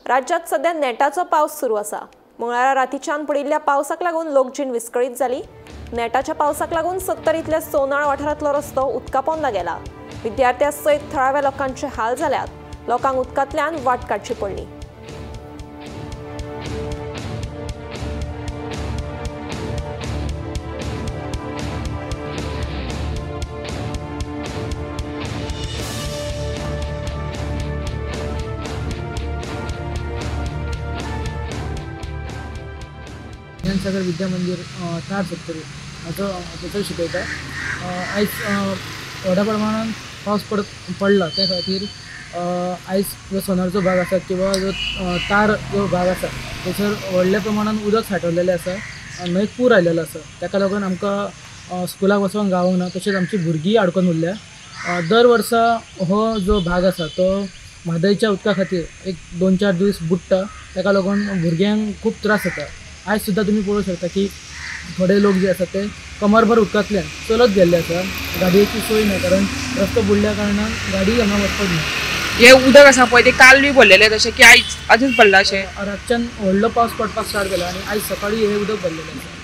राज्यात सध्या नेटाचो पावस सुरू आसा। मंगळारा रातीच्यान पडिल्ल्या पावसाक लागून लोकजीण विस्कळीत जाली। नेटाच्या पावसाक लागून सत्तरींतल्या सोनाळ वाठारांतलो रस्तो उदका पोंदा गेला। विद्यार्थ्यां सयत थळाव्या लोकांचे हाल जाल्यात। लोकांक उदकांतल्यान वाट काडची पडली। ज्ञानसागर विद्या मंदिर तार सत्तरी हाचो थंय शिकयता। आयज व्हडा प्रमाणान पावस पडला त्या खातीर आयज जो सोनारचो भाग आसा किंवा जो तार जो भाग आसा थंयसर व्हडल्या प्रमाणान उदक साठवलेलें आसा, न्हंयक पूर आयलेलो आसा। ताका लागून आमकां स्कुलाक वचोंक गावना, तशेंच आमची भुरगीं आडकोन उरल्या। दर वर्सा हो जो भाग आसा तो म्हादयच्या उदका खातीर एक 2-4 दीस बुडटा, ताका लागून भुरग्यांक खूब त्रास जाता। आयज सुद्दां तुमी पळोवंक शकता की थोडे लोक जे आसा ते कमरभर उदकांतल्यान चलत गेल्ले आसा। गाडयेची सोय ना, कारण रस्तो बुडल्या कारणान गाडी हांगा वचपाक ना। हे उदक आसा पळय ते काल बी भरलेलें, तशें की आयज आजूच भरलां अशें। रातच्यान व्हडलो पावस पडपाक स्टार्ट जाला आनी आयज सकाळी हे उदक भरलेलें आसा।